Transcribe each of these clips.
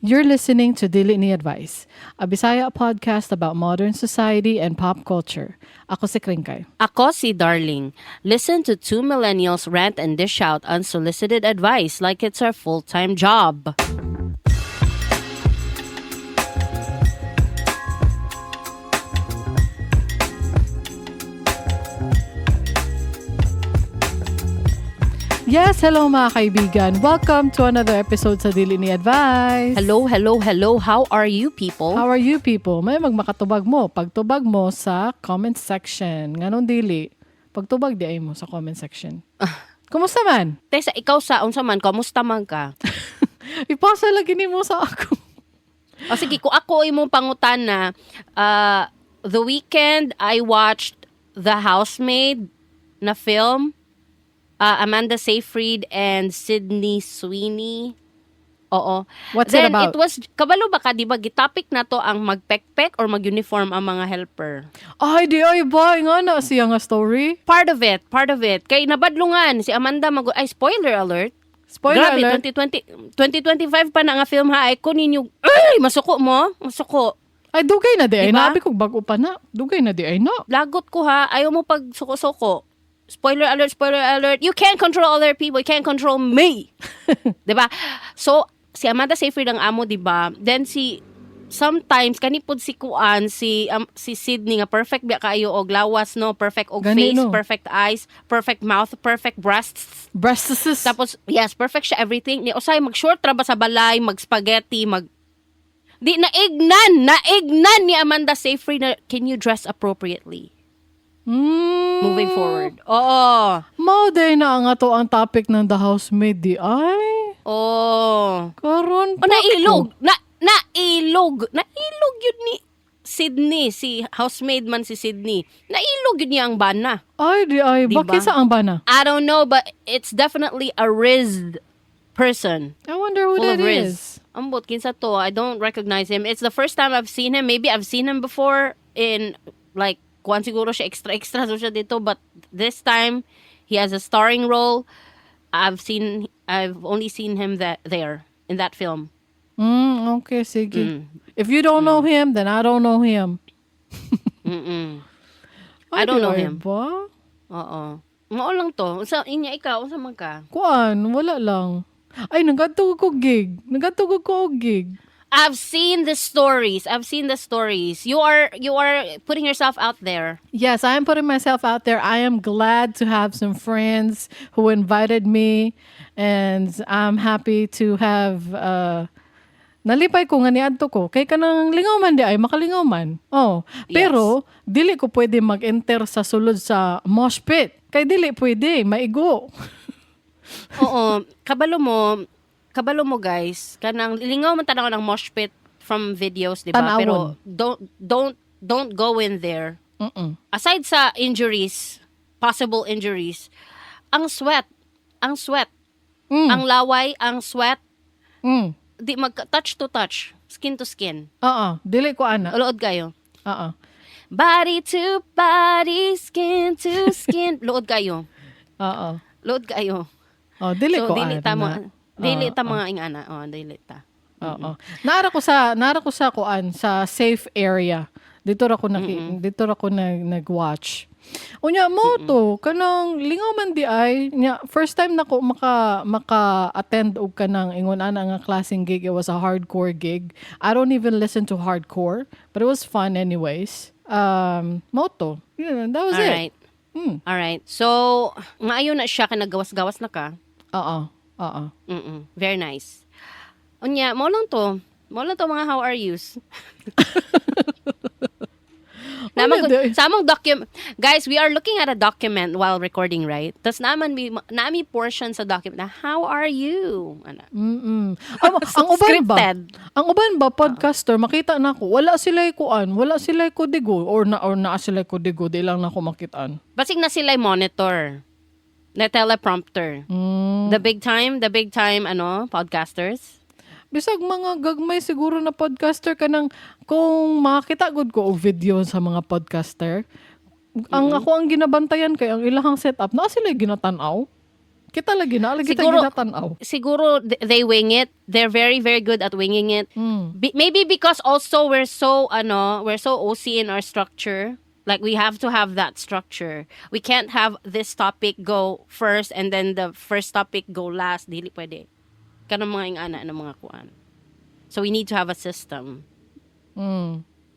You're listening to Dili Ni Advice, a Bisaya podcast about modern society and pop culture. Ako si Kringkay. Ako si Darling. Listen to two millennials rant and dish out unsolicited advice like it's our full-time job. Yes, hello mga kaibigan. Welcome to another episode sa Dili Ni Advice. Hello, hello, hello. How are you people? How are you people? May magmakatubag mo. Pagtubag mo sa comment section. Nganong dili? Pagtubag di ay mo sa comment section. Kumusta man? Tesa, ikaw sa unsa man, kamusta man ka? Ipasa lagi nimo sa ako. O sige, kung ako imong pangutana, the weekend I watched The Housemaid na film. Amanda Seyfried and Sydney Sweeney. Oo. What's it Then, about? It was, kabalo ba ka, di ba, gitopic na to ang magpekpek or mag-uniform ang mga helper? Ay, di ay ba? Nga na siya nga story. Part of it, part of it. Kay nabadlungan, si Amanda mag- ay, spoiler alert. Spoiler Grabe, alert. 2020, 2025 pa na nga film ha. Ay, ko ninyo, ay, masuko mo, masuko. Ay, dugay na di ay. Diba? Nabi kong bago pa na. Dugay na di ay na. Lagot ko ha, ayaw mo pag suko-suko. Spoiler alert, spoiler alert. You can't control other people, you can't control me. 'Di ba? So, si Amanda Seyfried ang amo, 'di ba? Then si sometimes kani pod si Kuan si Sydney nga perfect biya kaayo og lawas no, perfect og Gani, face, no? perfect eyes, perfect mouth, perfect breasts. Breasts. Tapos yes, perfect siya everything. Ni usay mag short ra ba sa balay, mag spaghetti, mag Di naignan ni Amanda Seyfried na can you dress appropriately moving forward. Oo. Mao day na ang ato ang topic ng The Housemaid di ay. Oo. Karon O nailog, na nailog, nailog yun ni Sydney, si housemaid man si Sydney. Nailog yun niya ang bana. Ay di ay. Diba? Bakit sa ang bana? I don't know, but it's definitely a rizzed person. I wonder who Full that of rizz. is. Ambot, kinsa to. I don't recognize him. It's the first time I've seen him. Maybe I've seen him before in, like, kuan siguro siya, extra extra so siya dito. But this time, he has a starring role. I've only seen him that there, in that film. Okay, sige. If you don't know him, then I don't know him. Mm-mm. Ay, I don't di know ay him. Ba? Oo. Mao lang to. Sa inya ikaw, unsa man ka? Kuan, wala lang. Ay, nagadto ko gig. Nagadto ko og gig. I've seen the stories. I've seen the stories. You are putting yourself out there. Yes, I am putting myself out there. I am glad to have some friends who invited me, and I'm happy to have nalipay ko nga niadto ko kay kanang lingaw man di ay makalingaw man. Oh, pero dili ko pwede mag-enter sa sulod sa mosh pit. Kay dili pwede, maigo. Oo, kabalo mo guys, kanang lingaw man tan-aw ng mosh pit from videos, di ba? Tan-awon. Pero don't go in there. Mm-mm. Aside sa injuries, possible injuries, ang sweat, ang sweat, ang laway, ang sweat, di mag touch to touch, skin to skin. Oo, dili ko ana. Luod kayo. Oo. Body to body, skin to skin. Luod kayo. Oo. Luod kayo. Oh, dili So ko dili ana. ta mo dili Oo, ta mga ingana. Oh, dili ta. Oo. Naara ko sa kuan sa safe area. Dito ra ko nag-watch. Unya mo to kanang lingaw man di ay nya first time nako maka attend og kanang ingon ana nga klaseng gig. It was a hardcore gig. I don't even listen to hardcore, but it was fun anyways. Mo to. Yeah, that was All it. right. All right. So, maayo na siya ka naggawas-gawas na ka. Oo. Oo. Very nice. Unya, mo lang to. Mo lang to mga how are yous. Naman Ano, di- sa among document, guys, we are looking at a document while recording, right? Tas naman mi nami portion sa document na how are you? Ano? Ang uban ba? Scripted. Ang uban ba podcaster makita na ako wala sila kuan, wala sila kodigo or naa sila kodigo di lang nako makitaan. Basig na sila monitor. Na teleprompter. The big time ano, podcasters. Bisag mga gagmay siguro na podcaster kanang kung makita gud ko og video sa mga podcaster, ang ako ang ginabantayan kay ang ilahang setup na sila ginatan-aw. Kita lagi na lagi ta ginatan-aw. Siguro they wing it. They're very, very good at winging it. Maybe because also we're so ano, we're so OC in our structure. Like, we have to have that structure. We can't have this topic go first and then the first topic go last. Dili pwede. Kanang mga ingana ng mga kuan. So we need to have a system.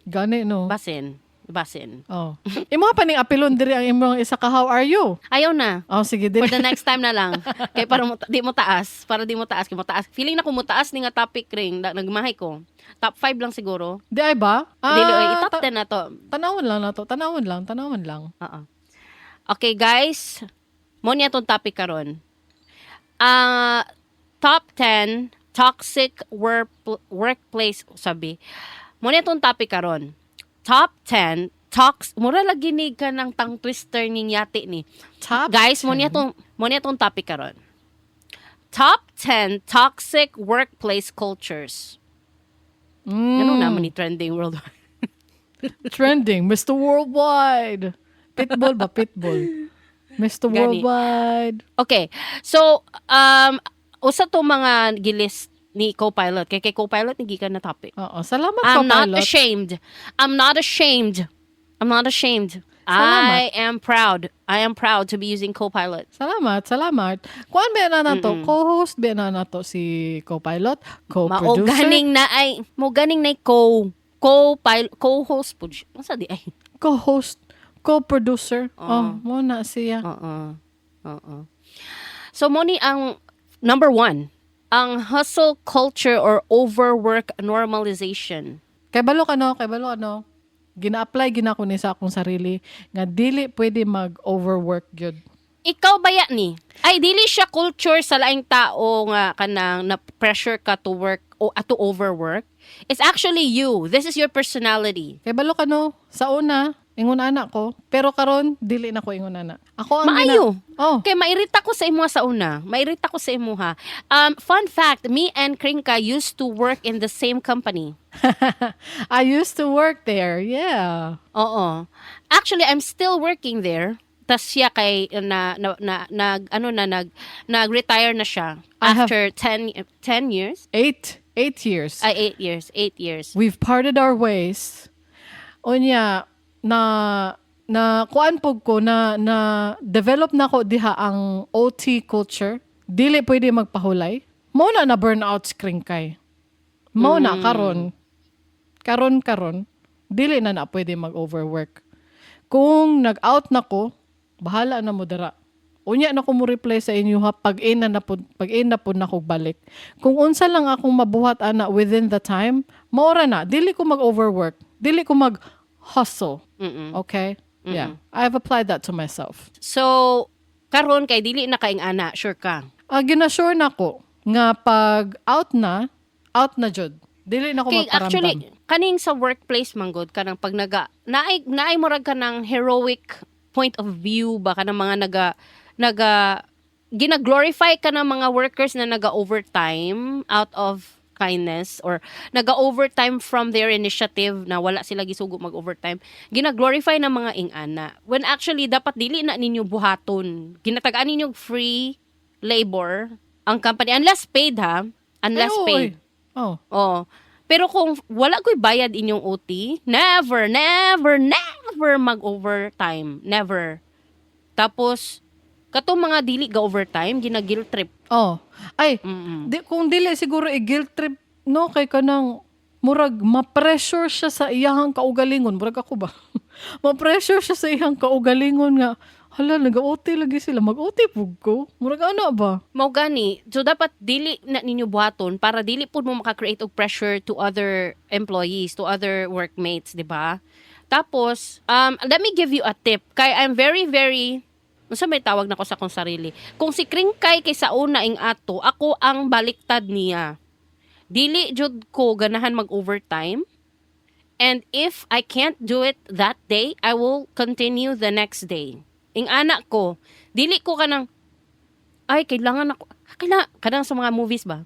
Gani, no? Basin. Basin. Oh. Imo pa ning apilon diri ang imong isa ka "How are you?" Ayaw na. Oh, sige, For dili. the next time na lang. Kay para mo, di mo taas. Para di mo taas. Kay mo taas. Feeling na kung mo taas ni nga topic ring. Nagmahay ko. Top 5 lang siguro. Di ay ba? Ah, Dili, oy, i-top 10 na to. Tanawon lang na to. Tanawon lang, tanawon lang. Oo. Okay, guys. Mo niya tong topic karon. Ah, top 10 toxic workplace, sabi. Mo niya tong topic karon. Top 10 tox mura lagi ni ka ng tongue twister ning yati ni. Top Guys, mo 10. niya tong topic karon. Top 10 toxic workplace cultures. Ano naman ni trending worldwide? Trending. Mr. Worldwide. Pitbull ba? Pitbull. Mr. Gani. Worldwide. Okay. So, usa to mga gilist ni Copilot. Kay Copilot ni gikan na topic. Oo. Salamat, I'm not Copilot. ashamed. I'm not ashamed. I'm not ashamed. Salamat. I am proud. I am proud to be using Copilot. Salamat, salamat. Kuan ba na nato? Co-host ba na nato si Copilot? Mao Co-producer? ganing na ay mo ganing na co pilot co-host pud siya. Unsa di ay? Co-host? Co-producer? Oh, mo na siya. Oo. Oo. So mo ni ang number one, ang hustle culture or overwork normalization. Kay balo ka, no? Kay balo ka, no? Gina-apply gina ko ni sa akong sarili nga dili pwede mag-overwork gyud. Ikaw baya ni? Ay, dili siya culture sa laing tao nga kanang na pressure ka to work o to overwork. It's actually you. This is your personality. Kay balo ka, no? Sa una, ingon ana ko, pero karon dili na ko ingon ana. Ako ang Maayo. Oh. Kay mairita ko sa imuha sa una. Mairita ko sa imuha. Fun fact, me and Krinka used to work in the same company. I used to work there. Yeah. Oo. Actually, I'm still working there. Tas siya kay na nag ano na nag nag-retire na siya I have- after 10 years. 8 years. Ay, 8 years, 8 years. We've parted our ways. Unya na na kuan pug ko na na develop na ko diha ang OT culture. Dili pwede magpahulay. Mo na na burnout screen kay. Mo na karon. Karon karon dili na na pwede mag-overwork. Kung nag-out na ko, bahala na mo dara. Unya na ko mo reply sa inyo ha pag in na, na pud pag in na pud na ko balik. Kung unsa lang akong mabuhat ana within the time, maora na, dili ko mag-overwork, dili ko mag hustle. Okay? Yeah. I've applied that to myself. So, karon kay dili na kaing ana, sure ka? Ah, ginasure na ko nga pag out na, out na jud. Dili na ko Kay magparamdam. actually kaning sa workplace man gud, kanang pag naga naay naay murag kanang heroic point of view ba, kanang mga naga naga gina-glorify ka ng mga workers na naga-overtime out of kindness or naga-overtime from their initiative na wala sila gisugo mag-overtime, gina-glorify ng mga ing-ana when actually dapat dili na ninyo buhaton. Ginatagaan ninyo free labor ang company unless paid ha, unless Ay, oo, paid. oy. Oh. Oh. Pero kung wala ko'y bayad inyong OT, never, never, never mag-overtime. Never. Tapos, katong mga dili ga overtime, gina-guilt trip. Oh. Ay, di, kung dili siguro i-guilt trip, no, kay kanang murag ma-pressure siya sa iyahang kaugalingon. Murag ako ba? Ma-pressure siya sa iyang kaugalingon nga, hala, nag-OT lagi sila. Mag-OT pug ko. Murag ano ba? Mao gani, so dapat dili na ninyo buhaton para dili pud mo maka-create og pressure to other employees, to other workmates, di ba? Tapos, let me give you a tip. Kay I'm very, very, unsa may tawag na ko sa akong sarili? Kung si Kringkay kay sa una ing ato, ako ang baliktad niya. Dili jud ko ganahan mag-overtime. And if I can't do it that day, I will continue the next day. Ing anak ko, dili ko kanang ay kailangan ako kailangan kanang sa mga movies ba?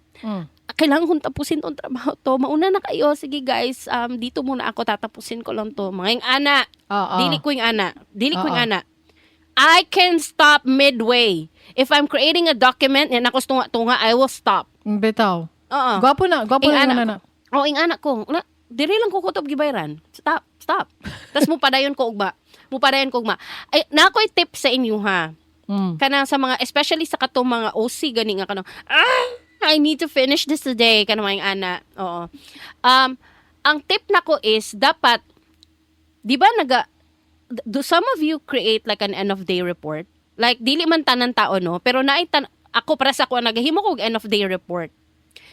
Kailangan kong tapusin tong trabaho to. Mauna na kayo. Sige guys, dito muna ako, tatapusin ko lang to. Mga ing ana. Ah, ah. Dili ko ing ana. Dili ko ing ana. I can stop midway. If I'm creating a document and ako tunga-tunga, I will stop. Bitaw. Oo. Gwapo na, gwapo Ing na ana na na. ko. Oh, ing ana ko. Na, diri lang ko kutob gibayran. Stop, stop. Tas mo padayon ko ugma. Mo padayon ko ugma. Ay, na ako'y tip sa inyo ha. Kana sa mga, especially sa katong mga OC gani nga kanang "Ah, I need to finish this today," kanang mga ana. Oo. Ang tip nako is dapat, di ba naga do some of you create like an end of day report? Like dili man tanan tao, no, pero naay tan ako, para sa ako nagahimo ko og end of day report.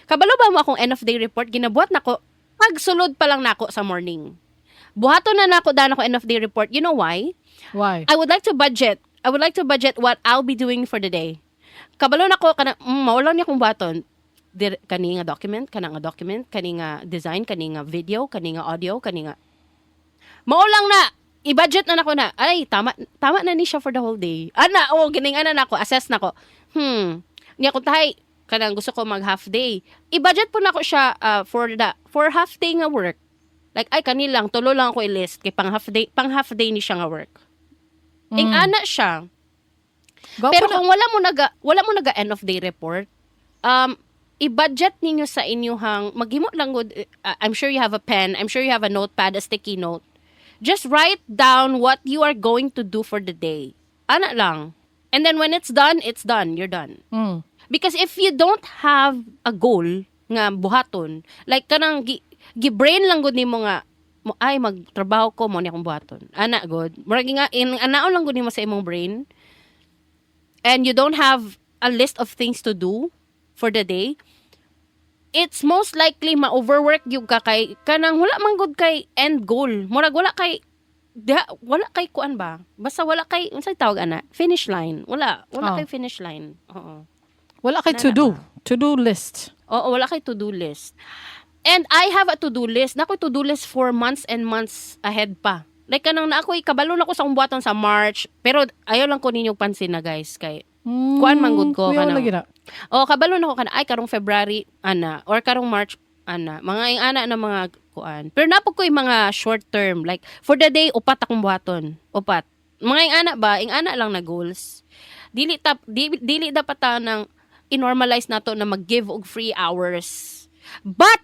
Kabalo ba mo akong end of day report ginabuhat nako pagsulod pa lang nako sa morning. Buhaton na nako daan ako end of day report. You know why? Why? I would like to budget. I would like to budget what I'll be doing for the day. Kabalo na ko kana mao lang niya kong buhaton. Dir, kani nga document, kana nga document, kani nga design, kani nga video, kani nga audio, kani nga. Mao lang na i-budget na nako na. Ay, tama tama na ni siya for the whole day. Ana, oh, gining ana nako, assess nako. Niya kung tahay kanang gusto ko mag half day. I-budget po nako siya for half day nga work. Like ay, kani lang, tulo lang ako i-list kay pang half day ni siya nga work. Ing ana siya. Gwapo Pero na. kung wala mo naga end of day report, i-budget ninyo sa inyuhang maghimo lang gud, I'm sure you have a pen, I'm sure you have a notepad, a sticky note. Just write down what you are going to do for the day. Ana lang. And then when it's done, it's done. You're done. Because if you don't have a goal nga buhaton, like kanang gi-brain lang gud nimo nga mo, ay, magtrabaho ko, mo ni akong buhaton. Ana gud. Murag nga in anaon lang gud nimo sa imong brain. And you don't have a list of things to do for the day. It's most likely ma-overwork yung ka kay kanang wala man gud kay end goal. Murag wala kay diha, wala kay kuan ba? Basta wala kay, unsay tawag ana? Finish line. Wala, wala Oh. kay finish line. Oo. Wala kay to Nana do. To do list. Oo, wala kay to-do list. And I have a to-do list. Nakoy to-do list for months and months ahead pa. Like kanang na ako'y kabalo na ko sa akong buhaton sa March. Pero ayaw lang ko ninyo pansin na, guys, kay kuan man gud ko Kuyaw kanang. lagi na. Oh, kabalo na ko kana, ay, karong February ana or karong March ana. Mga ing ana na mga kuan. Pero naa pod ko'y mga short term, like for the day, upat akong buhaton. Upat. Mga ing ana ba, ing ana lang na goals. Dili dapat ta nang i-normalize nato na mag-give og free hours. But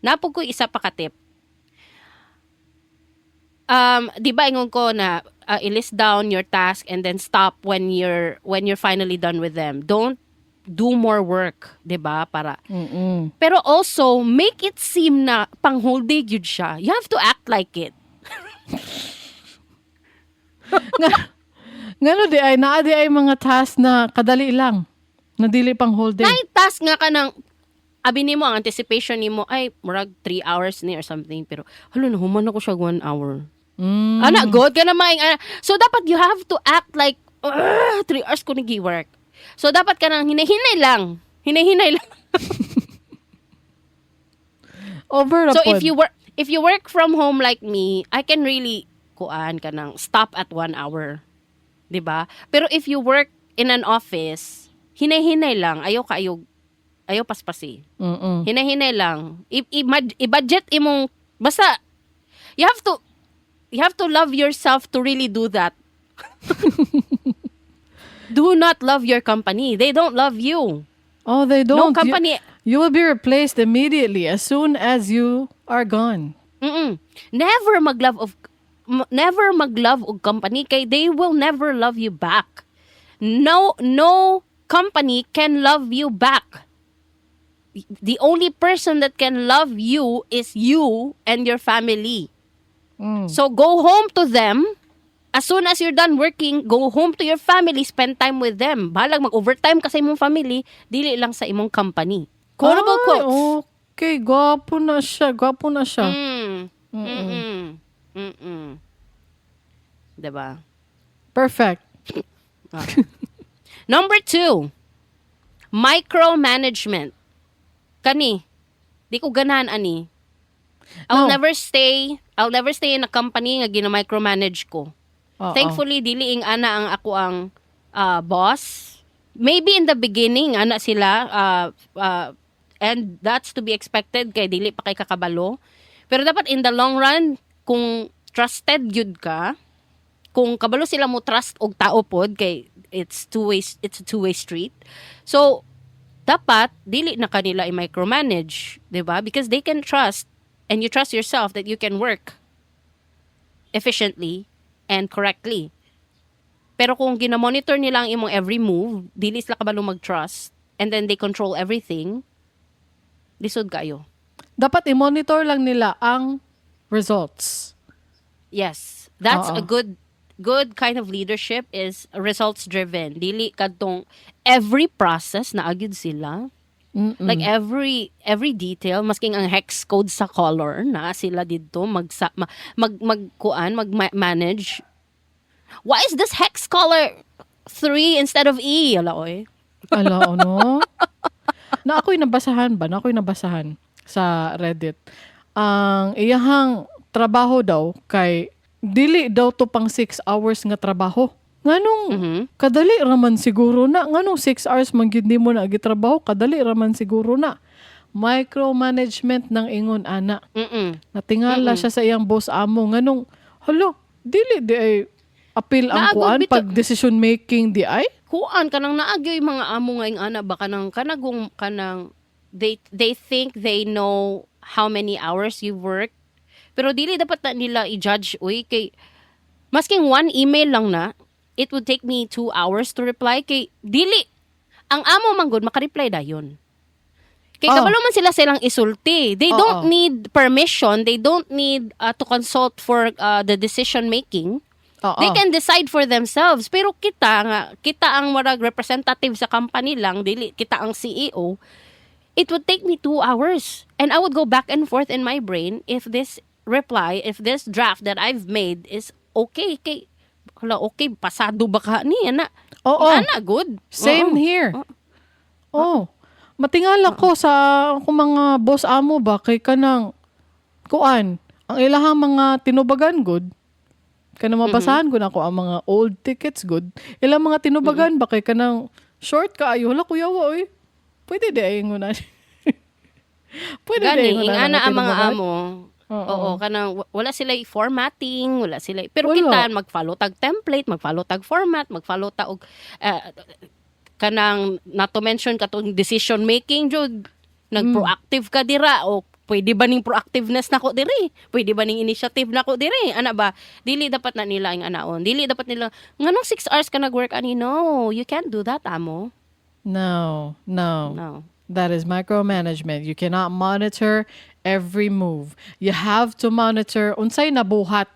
naa pod ko'y isa pa ka tip. Di ba ingon ko na i-list down your task and then stop when you're finally done with them. Don't do more work, 'di ba? Para pero also make it seem na pang whole day gyud siya. You have to act like it. Ngano di ay naa di ay mga task na kadali lang, na dili pang whole day? Naay task nga kanang abi nimo, ang anticipation nimo ay murag 3 hours ni or something, pero hala, nahuman ako siya 1 hour. Ana god ka na maing ana. So dapat you have to act like 3 hours ko nagi work. So dapat ka nang hinahinay lang. Hinahinay lang. Over na So pod. if you work from home like me, I can really kuan kanang stop at 1 hour. 'Di ba? Pero if you work in an office, hinay-hinay lang, ayaw kaayo, ayaw paspasi. Hinay-hinay lang. I-budget imong, basta you have to love yourself to really do that. Do not love your company. They don't love you. Oh, they No don't. company. You will be replaced immediately as soon as you are gone. Never maglove og company kay they will never love you back. No company can love you back. The only person that can love you is you and your family. So go home to them. As soon as you're done working, go home to your family, spend time with them. Bahalag mag-overtime ka sa imong family, dili lang sa imong company. Quotable Ay, quotes. okay, gwapo na siya. Gwapo na siya. Diba? Perfect. Number 2, micromanagement. Kani, di ko ganahan ani. I'll No. never stay, I'll never stay in a company nga gina-micromanage ko. Oo. Thankfully, dili ing ana ang ako ang boss. Maybe in the beginning, ana sila, and that's to be expected kay dili pa kay kakabalo. Pero dapat in the long run, kung trusted gyud ka, Kung kabalo sila mo trust og tao pod kay it's a two-way street. So dapat dili na kanila i-micromanage, 'di ba? Because they can trust and you trust yourself that you can work efficiently and correctly. Pero kung gina-monitor nila ang imong every move, dili sila kabalo mag-trust and then they control everything, lisod kayo. Dapat i-monitor lang nila ang results. Yes. That's Oo. A good good kind of leadership is results driven. Dili kadtong every process naa gyud sila. Like every detail, masking ang hex code sa color na sila didto mag magkuan, mag manage. Why is this hex color 3 instead of E? Ala oy. Ala, ano? Na ako'y nabasahan ba? Na ako'y nabasahan sa Reddit. Ang iyahang trabaho daw kay dili daw to pang 6 hours nga trabaho. Nganong kadali raman siguro na? Nganong 6 hours man gyud nimo na gitrabaho, kadali raman siguro na. Micromanagement ng ingon ana. Natingala siya sa iyang boss amo nganong, hala, dili di ay apil ang Naagod kuan pag decision making di ay. Kuan, kanang naa gyoy mga amo nga ing ana ba, kanang kanagong kanang they think they know how many hours you work, pero dili dapat na nila i-judge uy, kay masking one email lang na it would take me 2 hours to reply, kay dili ang amo man gud maka-reply dayon kay kabalo man sila silang isulti. They don't need permission, they don't need to consult for the decision making. They can decide for themselves. Pero kita nga, kita ang marag representative sa company lang, dili kita ang CEO. It would take me 2 hours. And I would go back and forth in my brain if this reply, if this draft that I've made is okay. Kay, hala, okay, pasado ba ka ni? Ana, ana, good. Same here. Oh. Matingala ko sa akong mga boss amo ba kay kanang kuan, ang ilahang mga tinubagan good. Kanang mabasahan ko na ako ang mga old tickets good. Ilang mga tinubagan ba kay kanang short kaayo. Hala, kuya wa oy. Pwede di ay ngunan. Pwede di Gani, ay ngunan ingana ang mga tinubagan. amo. Oo, kanang wala sila formatting, wala sila. Pero Wala. kita mag-follow tag template, mag-follow tag format, mag-follow ta og kanang not to mention katong decision making jud. Nag-proactive ka dira o pwede ba ning proactiveness nako diri? Pwede ba ning initiative nako diri? Ana ba? Dili dapat na nila ang anaon. Dili dapat nila nganong 6 hours ka nag-work ani? No, you can't do that, amo. No. No. That is micromanagement. You cannot monitor every move. You have to monitor unsay nabuhat.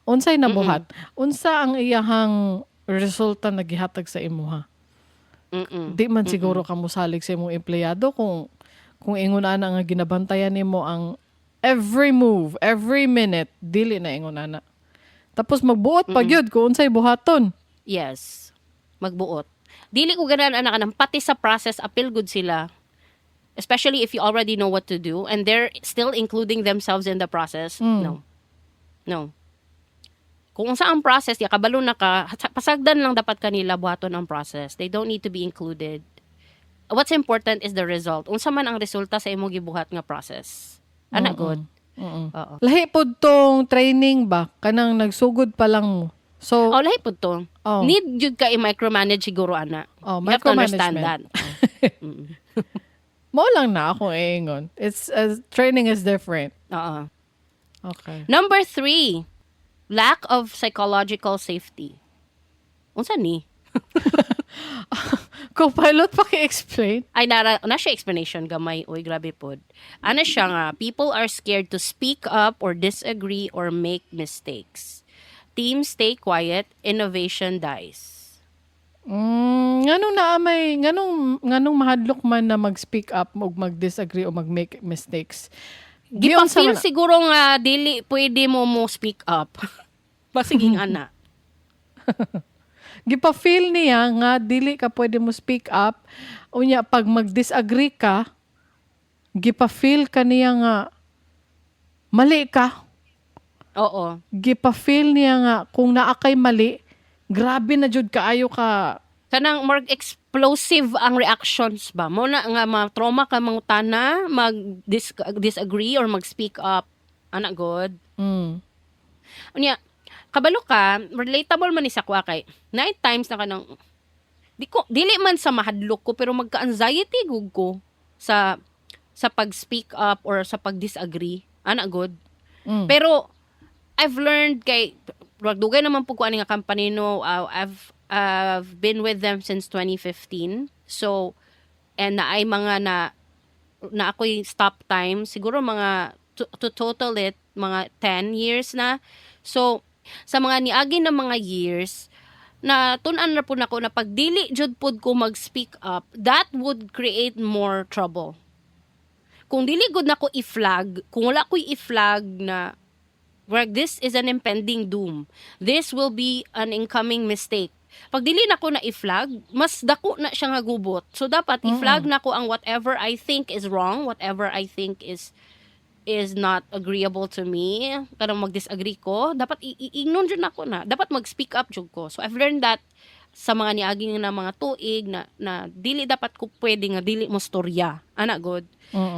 Unsay nabuhat. Unsa ang iyahang resulta na gihatag sa imuha. Di man siguro ka mosalig sa imong empleyado kung ingon ana nga ginabantayan nimo ang every move, every minute, dili na ingon ana. Tapos magbuot pa gyud kung unsay buhaton. Yes. Magbuot. Dili ko ganahan anak kanang pati sa process apil good sila. Especially if you already know what to do and they're still including themselves in the process. No. No. Kung unsa ang process, ya kabalo na ka, pasagdan lang dapat kanila buhaton ang process. They don't need to be included. What's important is the result. Unsa man ang resulta sa imong gibuhat nga process. Ana good. Oo. Lahi pod tong training ba kanang nagsugod pa lang mo. So, Oh, lahi pod to. Oh. Need jud ka i-micromanage siguro ana. Oh, You have to understand that. Micromanagement. Mo lang na akong iingon. It's training is different. Oo. Okay. Number 3, lack of psychological safety. Unsa ni? Co-pilot, paki-explain. Ay, nara, na siya explanation gamay. Uy, grabe pod. Ano siya nga, people are scared to speak up or disagree or make mistakes. Teams stay quiet, innovation dies. Nganong naa may nganong mahadlok man na mag-speak up o mag-disagree o mag-make mistakes? Giunsa Gipa-feel man na? siguro nga dili pwede mo mo speak up. Basiging ana. Gipa-feel niya nga dili ka pwede mo speak up. Unya pag mag-disagree ka, gipa-feel ka niya nga mali ka. Gipa-feel niya nga kung naa kay mali, grabe na jud kaayo ka. Kanang more explosive ang reactions ba? Mo na nga ma-trauma ka mangutana, mag disagree or mag-speak up. Ana good. Unya, Kabalo ka, relatable man ni sa kuha kay nine times na kanang di ko dili man sa mahadlok ko, pero magka-anxiety gud ko sa pag-speak up or sa pag-disagree. Ana gud. Pero I've learned kay rag dugay naman po ko ani nga company, no. I've been with them since 2015. So and naay mga na na ako'y stop time siguro mga to total it mga 10 years na. So sa mga niagi na mga years na tun-an na po nako na pag dili jud pod ko mag-speak up, that would create more trouble. Kung dili gud nako i-flag, kung wala ko'y i-flag na where this is an impending doom, this will be an incoming mistake. Pag dili nako na i-flag, mas dako na siya nga gubot. So dapat i-flag nako ang whatever I think is wrong, whatever I think is not agreeable to me, kanang mag-disagree ko, dapat ingnon jud nako na. Dapat mag-speak up jud ko. So I've learned that sa mga niaging na mga tuig na na dili dapat ko pwede nga dili mo storya. Ana gud.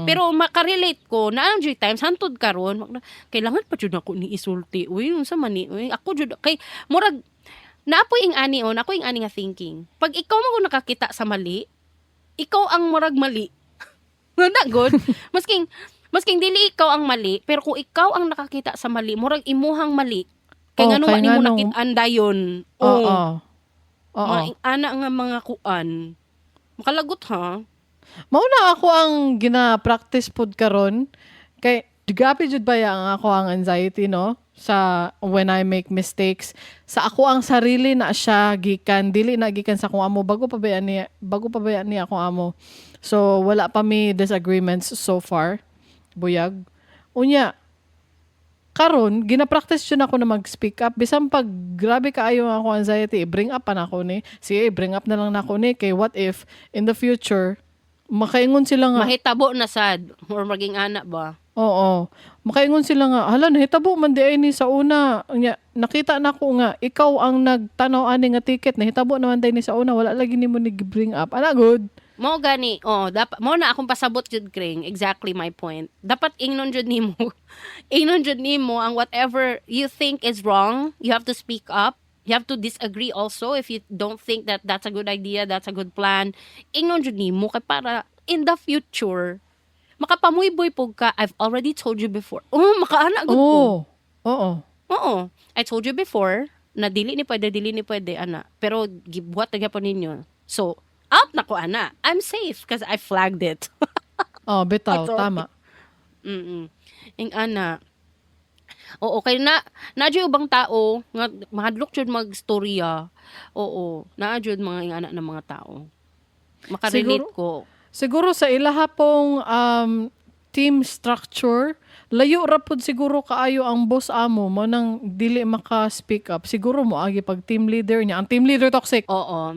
Pero makarelate ko na ang times hantod karon kailangan pa jud ako ni isulti. Uy, unsa man ni? Uy, ako jud kay murag naapoy ing ani on, ako ing ani nga thinking. Pag ikaw mo nakakita sa mali, ikaw ang murag mali. Nga gud. Masking dili ikaw ang mali, pero kung ikaw ang nakakita sa mali, murag imuhang mali. Kay Oh, ngano kay man nimo nganong- nakit-an dayon. Oo. Oo. Mga ana nga mga kuan. Makalagot ha. Mao na ako ang gina-practice pod karon kay grabe jud baya ang ako ang anxiety, no, sa when I make mistakes sa ako ang sarili na siya gikan, dili na gikan sa akong amo. Bago pa ba niya akong amo, so wala pa mi disagreements so far, buyag. Unya karon gina-practice jud ako na mag-speak up bisan pag grabe kaayo ang ako anxiety. I-bring up pa nako ni, sige, i-bring up na lang nako ni kay what if in the future makaingon sila nga Mahitabo na sad or maging ana ba? Oo. Makaingon sila nga, "Hala, nahitabo man di ay ni sa una. Nya, nakita na ko nga, ikaw ang nagtanaw ani nga ticket, nahitabo naman day ni sa una, wala lagi nimo ni bring up." Ana gud. Mao gani, oh, dapat mao na akong pasabot jud, Kring, exactly my point. Dapat ingnon jud nimo. Ingnon jud nimo ang whatever you think is wrong, you have to speak up. You have to disagree also if you don't think that that's a good idea, that's a good plan. Ingnon jud nimo kay para in the future makapamuyboy pud ka, "I've already told you before." Oh, makaana gud ko. Oo. Oo. "I told you before na dili ni pwede, dili ni pwede, ana. Pero gibuhat na gyapon ninyo. So, out na ko ana. I'm safe because I flagged it." Oh, bitaw, Ato. Tama. Ing ana. Oo, kay na na jud ubang tao nga mahadlok jud magstorya. Oo, naa jud mga ing ana ng mga tao. Makarelate ko. Siguro sa ilaha pong team structure, layo ra pud siguro kaayo ang boss amo mo nang dili maka-speak up. Siguro mo agi pag team leader niya. Ang team leader toxic. Oo.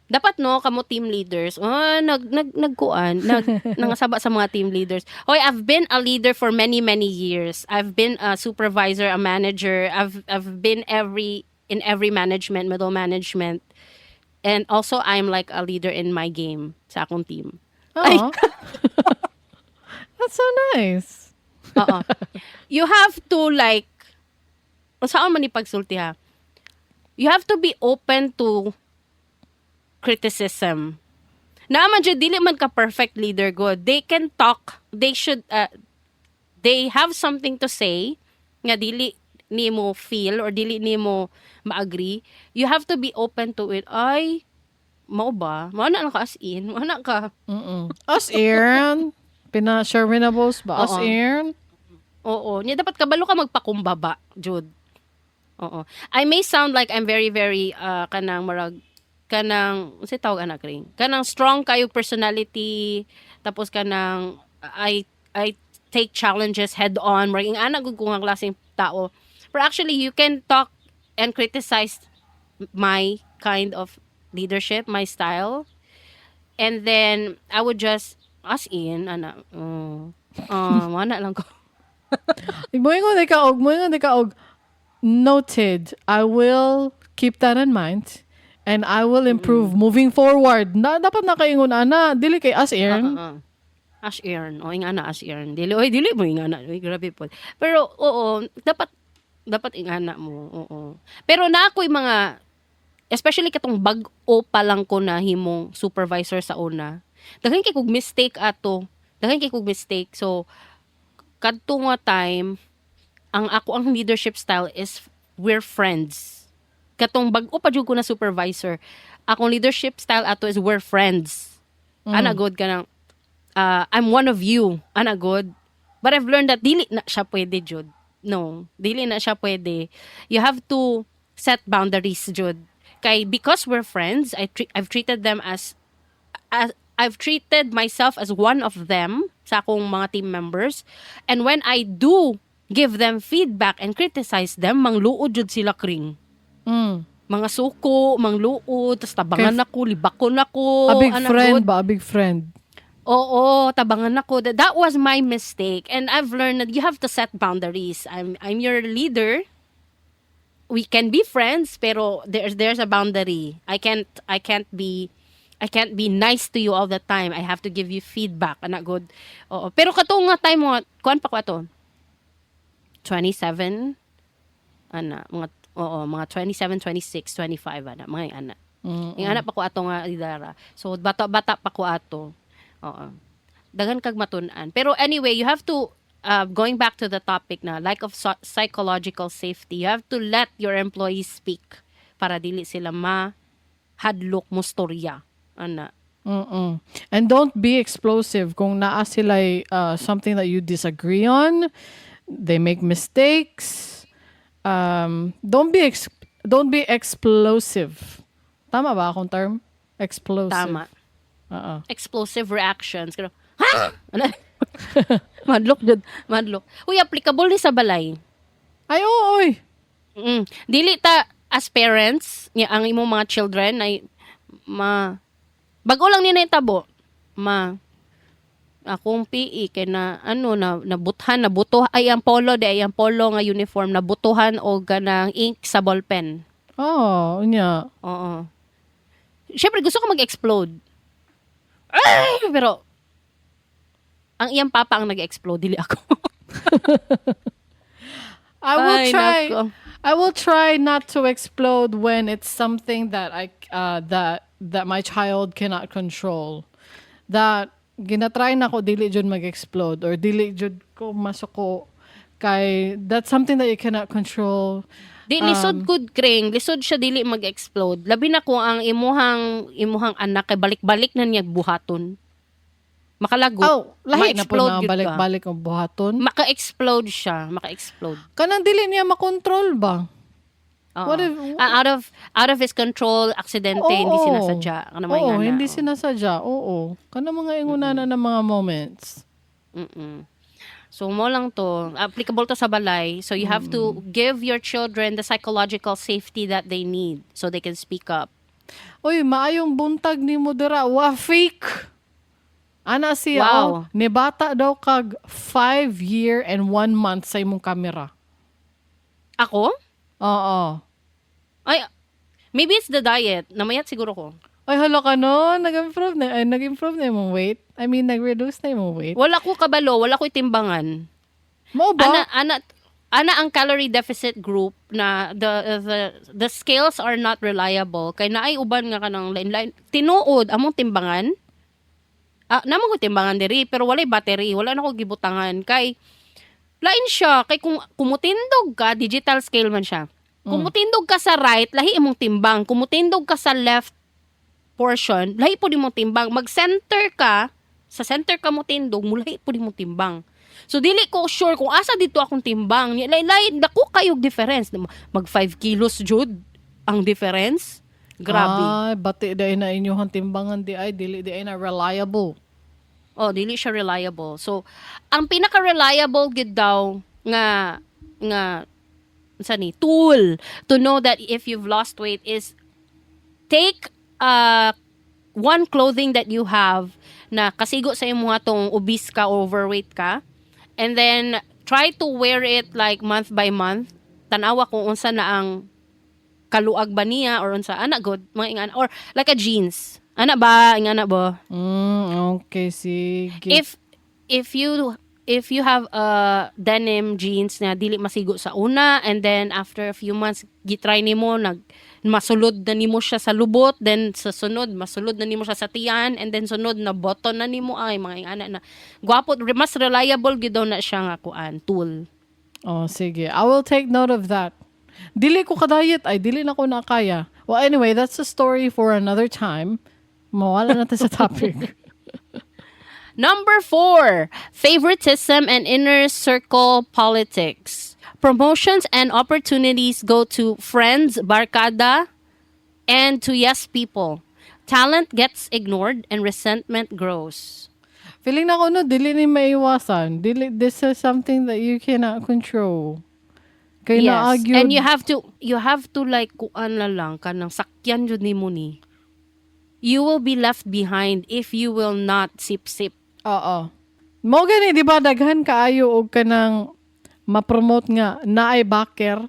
Dapat no kamo team leaders. Ah, nag nag nagkuan, nag nangasaba sa mga team leaders. Hoy, I've been a leader for many, many years. I've been a supervisor, a manager. I've been every in every management, middle management. And also I'm like a leader in my game sa akong team. Oo. That's so nice. Oo. You have to like, saan man ni pagsulti ha? You have to be open to criticism. Naa man jud dili man ka perfect leader gud. They can talk. They should they have something to say nga dili nimo feel or dili nimo ma-agree. You have to be open to it. "Ay, mao ba?" Mao na lang ka as in. Mao na ka. As in, pina Sherwinables ba? As Oo. In? Oo. Nya dapat kabalo ka magpakumbaba, jud. Oo. I may sound like I'm very, very kanang marag kanang unsay tawag anak ring? Kanang strong kayo personality, tapos kanang I take challenges head on, murag ana gud ko nga klaseng tao. But actually you can talk and criticize my kind of leadership, my style. And then I would just as in ana, wala lang ko. Moingon di ka og "Noted. I will keep that in mind and I will improve moving forward." Na dapat nakaingon ana, dili kay as in. Oo. As in. O, ingana as in. Dili, oy, dili mo ingana. Oy, grabe po. Pero, oo, dapat, Dapat ingana mo, oo. Pero na ako'y mga, especially katong bag-o pa lang ko na himong supervisor sa una. Daghan kay kog mistake ato. Daghan kay kog mistake. So kadto nga time, ang ako ang leadership style is we're friends. Katong bag-o pa jud ko na supervisor, akong leadership style ato is we're friends. Ana gud ka nang I'm one of you. Ana gud. But I've learned that dili na siya pwede jud. No, dili na siya pwede. You have to set boundaries jud. Kay because we're friends, I've treated them as I've treated myself as one of them sa akong mga team members. And when I do give them feedback and criticize them, mangluod jud sila, Kring. Mga suko, mangluod, tas tabangan ako, libakon ako. A big ana friend gud. Ba? A big friend. Oo, tabangan ako. That was my mistake. And I've learned that you have to set boundaries. I'm your leader. We can be friends, pero there's a boundary. I can't be nice to you all the time. I have to give you feedback. Ana gud. Oo. Pero kato nga time mo, kuan pa ko ato. 27 ana, mga, oo, mga 27, 26, 25 ana, mga ana. Yung ana pa ko ato nga idara. So bata bata pa ko ato. Oo. Daghan kag matun-an. Pero anyway, you have to going back to the topic na lack of psychological safety, you have to let your employees speak para dili sila ma hadlok mo storya. Ana. And don't be explosive kung naa sila something that you disagree on, they make mistakes. Don't be explosive. Tama ba akong term? Explosive. Tama. Oo. Explosive reactions. Pero, ha? Ano? Madlok jud, madlok. Uy, applicable ni sa balay. Ay, oo, oy. Dili ta as parents, nga ang imong mga children ay ma bago lang ni nahitabo. Ma, akong PE kay na ano na nabuthan, nabuto ay ang polo di ay ang polo nga uniform nabutuhan og kanang ink sa ballpen. Oh, unya. Oo. Syempre gusto ko mag-explode. Ay, pero ang iyang papa ang nag-explode, dili ako. I will Ay, try. nako. I will try not to explode when it's something that I that that my child cannot control. That ginatry na ko dili jud mag-explode or dili jud ko masuko kay that's something that you cannot control. Di lisod gud, Kring, lisod siya dili mag-explode. Labi na kung ang imuhang anak kay balik-balik na niya buhaton. Makalagot. Oh, lahi na po Ma-explode na gyud ka. balik-balik ang buhaton. Maka-explode siya, maka-explode. Kanang dili niya makontrol ba? Oo. What if Ah, out of his control, aksidente, hindi sinasadya. Ano mga Oo, ingana, hindi oh. sinasadya. Oo. Kanang mga ingunana na mga moments. So mo lang to, applicable to sa balay. So you have to give your children the psychological safety that they need so they can speak up. Uy, maayong buntag ni mo dira. Wa fake. Ana siya, oh, nibata daw kag 5 year and 1 month sa imong kamera. Ako? Oo. Ay, maybe it's the diet. Namayat siguro ko. Ay, hala ka no. Nag-improve na, ay, nag-improve na imong weight. I mean, nag-reduce na imong weight. Wala ko kabalo, wala ko timbangan. Mo ba? Ana ang calorie deficit group na the scales are not reliable kay naay uban nga kanang lain lain tinuod among timbangan. Ah, namo ko timbangan diri pero walay battery, wala na ko gibutangan kay lain siya kay kung kumutindog ka, digital scale man siya. Kumutindog ka sa right, lahi imong timbang. Kumutindog ka sa left portion, lahi po imong timbang. Mag-center ka, sa center ka mo tindog, mulahi po imong timbang. So dili ko sure kung asa dito akong timbang. Lain dako kayog difference. Mag 5 kilos jud ang difference. Grabe. Ay, bati diay na inyong timbangan di ay dili di ay na reliable. Oh, dili siya reliable. So, ang pinaka-reliable gid daw nga sa ni tool to know that if you've lost weight is take one clothing that you have na kasigo sa imo tong obese ka or overweight ka and then try to wear it like month by month. Tanawa kung unsa na ang kaluag ba niya or unsa ana gud mga ingana or like a jeans ana ba, ingana ba. Okay, sige. If you If you have a denim jeans na dili masigo sa una and then after a few months gitry nimo, nag masulod na nimo siya sa lubot, then sa sunod masulod na nimo siya sa tiyan, and then sunod na button na nimo, ay, mga ingana na gwapo, mas reliable gyud daw na siya nga kuan, tool. Oh, sige. I will take note of that. Dili ko kadayet ay dili na ko nakaya. Well, anyway, that's a story for another time. Mawala natin sa topic. Number 4, favoritism and inner circle politics. Promotions and opportunities go to friends, barkada, and to yes people. Talent gets ignored and resentment grows. Feeling na ko, no, dili ni maiwasan. Dili, this is something that you cannot control. Kay naagyo. And you have to like kuan na lang, kanang sakyan jud nimo ni. You will be left behind if you will not sip-sip. Oo. Mo gani, di ba, daghan kaayo og kanang ma-promote nga naay backer.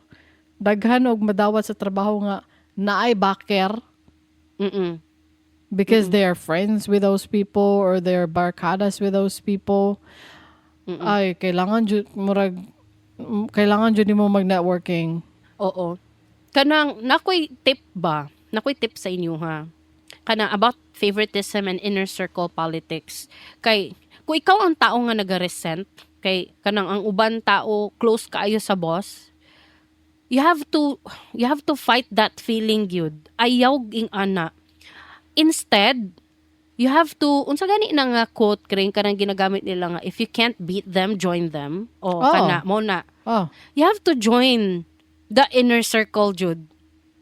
Daghan og madawat sa trabaho nga naay backer because they are friends with those people or they're barkadas with those people. Ay, kailangan jud murag kailangan jud nimo mag-networking. Oo. Kanang nakoy tip ba? Nakoy tip sa inyo ha. Kanang about favoritism and inner circle politics. Kay kung ikaw ang tao nga naga-resent kay kanang ang uban tao close kaayo sa boss, you have to fight that feeling gyud. Ayaw ing ana. Instead, you have to, unsa gani na nga quote kring kanang ginagamit nila nga, "If you can't beat them, join them." O kana mo na you have to join the inner circle, jud.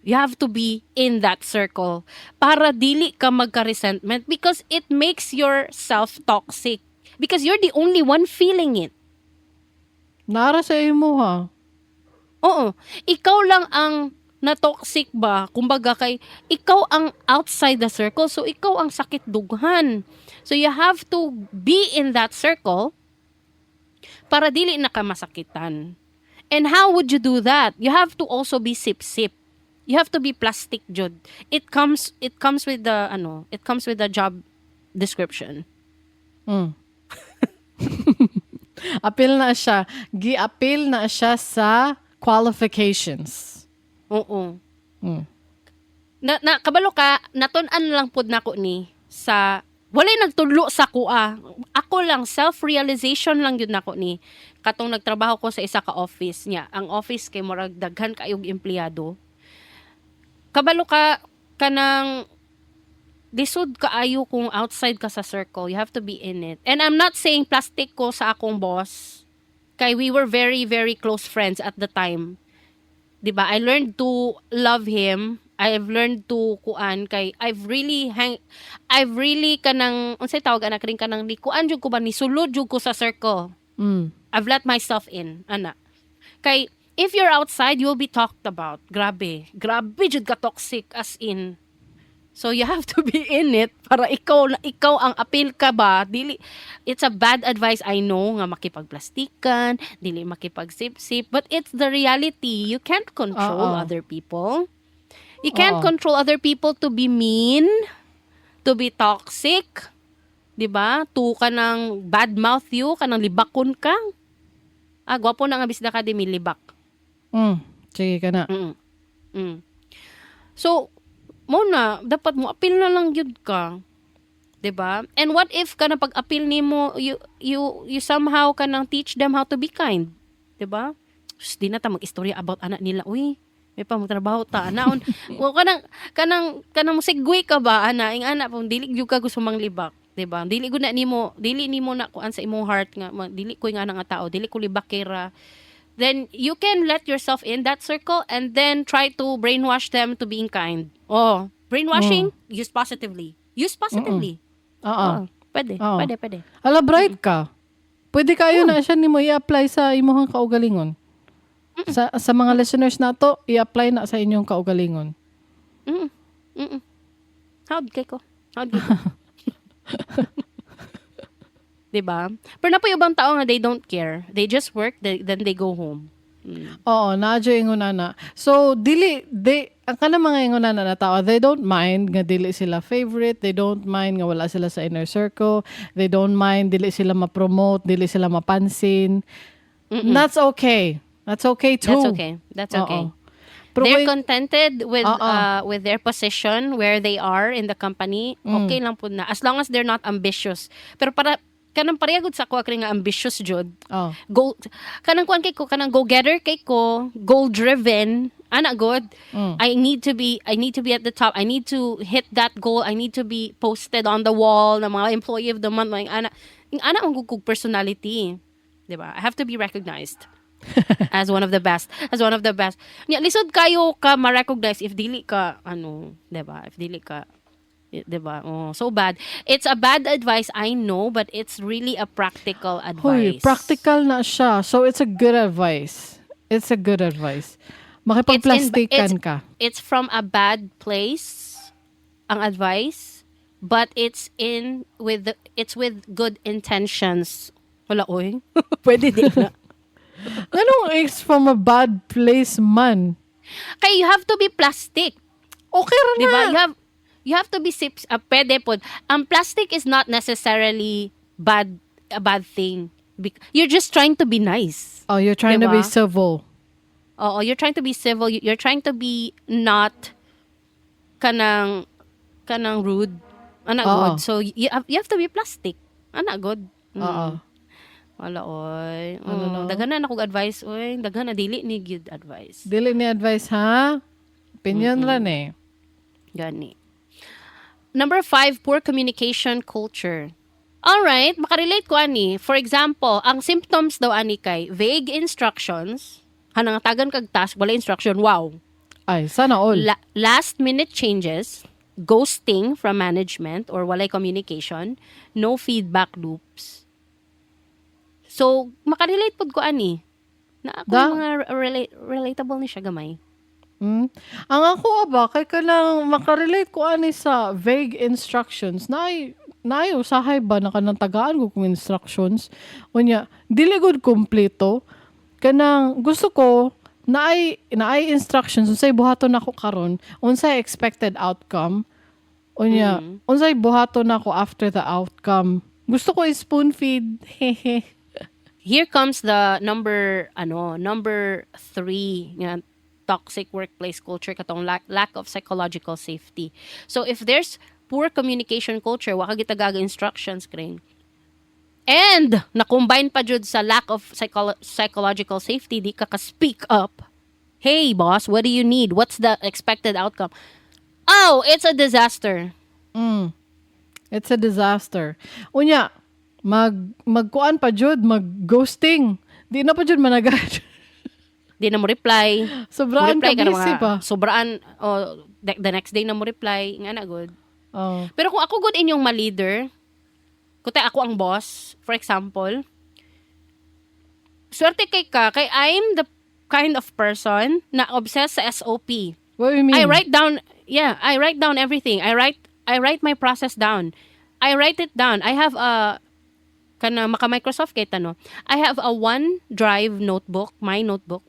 You have to be in that circle para dili ka magka-resentment because it makes yourself toxic. Because you're the only one feeling it. Nara sa imo ha. Oo. Ikaw lang ang na-toxic ba? Kumbaga kay ikaw ang outside the circle, so ikaw ang sakit dughan. So you have to be in that circle para dili na ka masakitan. And how would you do that? You have to also be sip-sip. You have to be plastic jud. It comes with the ano, it comes with the job description. Apil na siya. Gi-apil na siya sa qualifications. Oo. Na kabalo ka, natun-an lang pud nako ni sa walay nagtudlo sa kuha. Ako lang, self-realization lang yun nako ni katong nagtrabaho ko sa isa ka office niya. Ang office kay murag daghan kayog empleyado. Kabalo ka, kanang lisod kaayo kung outside ka sa circle. You have to be in it. And I'm not saying plastic ko sa akong boss. Kay we were very, very close friends at the time. 'Di ba? I learned to love him. I've learned to kuan kay I've really kanang unsay tawag anak rin, kanang ni kuan jud ko ba, ni sulod jud ko sa circle. I've let myself in, ana. Kay if you're outside, you'll be talked about. Grabe. Grabe jud ka toxic, as in. So you have to be in it para ikaw ang appeal ka ba, dili. It's a bad advice, I know, nga makipagplastikan, dili makipagsip-sip, but it's the reality. You can't control Oo. Other people. You can't Oo. Control other people to be mean, to be toxic, 'di ba? To kanang bad mouth you, kanang libakon ka. Ah, gwapo na nga Bisda Academy libak. Sige ka na. So, mo na, dapat mo appeal na lang gyud ka. 'Di ba? And what if kana pag-appeal nimo, you somehow kanang teach them how to be kind, 'di ba? Sus, di na ta mag-istorya about anak nila. Uy, may pa trabaho ta anaon. O kanang mosegue ka ba ana, ing ana pong dili gyud ka gusto manglibak, 'di ba? Dili gud na nimo, dili nimo na kuan sa imong heart nga dili ko nga nga tao, dili ko libakera. Then you can let yourself in that circle and then try to brainwash them to being kind. Oh, brainwashing, use positively. Use positively. Oo. Oh, pwede, Oo. Pwede, pwede. Ala, bright ka. Pwede kayo na siya nimo i-apply sa imong kaugalingon. Sa mga listeners nato, i-apply na sa inyong kaugalingon. How'd kay ko? How'd kay ko? 'Di ba? Pero na po yung ibang tao nga they don't care. They just work, then they go home. Oo, naa jud ingon ana. So dili they Ang kanang mga ingon na tao, they don't mind nga dili sila favorite, they don't mind nga wala sila sa inner circle, they don't mind dili sila ma-promote, dili sila mapansin. That's okay. That's okay too. That's okay. That's okay. Oo. Pero They're contented with Oo. With their position where they are in the company. Okay lang pud na as long as they're not ambitious. Pero para kanang pareha gud sa ako kay nga ambitious jud. Goal kanang kuan kay ko, kanang go-getter kay ko, goal driven. Ana good. I need to be at the top. I need to hit that goal. I need to be posted on the wall na mga employee of the month, like ana ing ana ang gugug personality. 'Di ba? I have to be recognized as one of the best, as one of the best. Nya lisod kayo ka ma-recognize if dili ka ano, 'di ba? If dili ka, 'di ba? Oh, so bad. It's a bad advice, I know, but it's really a practical Hoy, advice. Practical na siya. So it's a good advice. It's a good advice. Makipagplastikan ka. It's from a bad place ang advice, but it's with good intentions. Wala oy. Pwede din na. Anong it's from a bad place man? Kay you have to be plastic. Okay ra na. Di ba? You have to be sips pwede pod. Ang plastic is not necessarily bad a bad thing. You're just trying to be nice. Oh, you're trying to be Diba? Civil. Oo, you're trying to be civil. You're trying to be not kanang rude. Ana Oo. good. So you have to be plastic. Ana good. Oo. Wala oy. Ano no? Daghan na akong advice oy. Daghan na, dili ni good advice. Dili ni advice ha? Opinion ra ni. Gani. Number 5, poor communication culture. Alright, makarelate ko ani. For example, ang symptoms daw ani kay vague instructions. Hanang tagan kag task, wala instruction. Wow. Ay, sana all. Last minute changes, ghosting from management or walay communication, no feedback loops. So, makarelate pud ko ani. Na ako Da. mga relatable ni siya gamay. Ang ako ba kay kanang makarelate ko ani sa vague instructions na naay usahay ba na kanang tagaan ko kung instructions, unya dili gud kompleto. Kanang gusto ko naay instructions unsay buhaton nako karon, unsay expected outcome, unya unsay buhaton nako after the outcome. Gusto ko spoon feed, hehe. Here comes the number ano, number 3 nga toxic workplace culture, katong lack of psychological safety. So if there's poor communication culture, wa ka gitagaga instructions kring. And na-combine pa jud sa lack of psychological safety, di ka ka-speak up. "Hey boss, what do you need? What's the expected outcome?" Oh, it's a disaster. It's a disaster. Unya, magkuan pa jud, mag ghosting. Di na pa jud managad. Di na mo reply. Sobraan Mo-reply ka ka na busy pa. Sobraan oh, the next day na mo reply nga na good. Oh. Pero kung ako good inyong ma-leader, kutay ako ang boss, for example, swerte kay ka, kay I'm the kind of person na obsessed sa SOP. What do you mean? I write down, yeah, I write down everything. I write my process down. I write it down. I have a kana maka Microsoft kay tano. I have a OneDrive notebook, my notebook.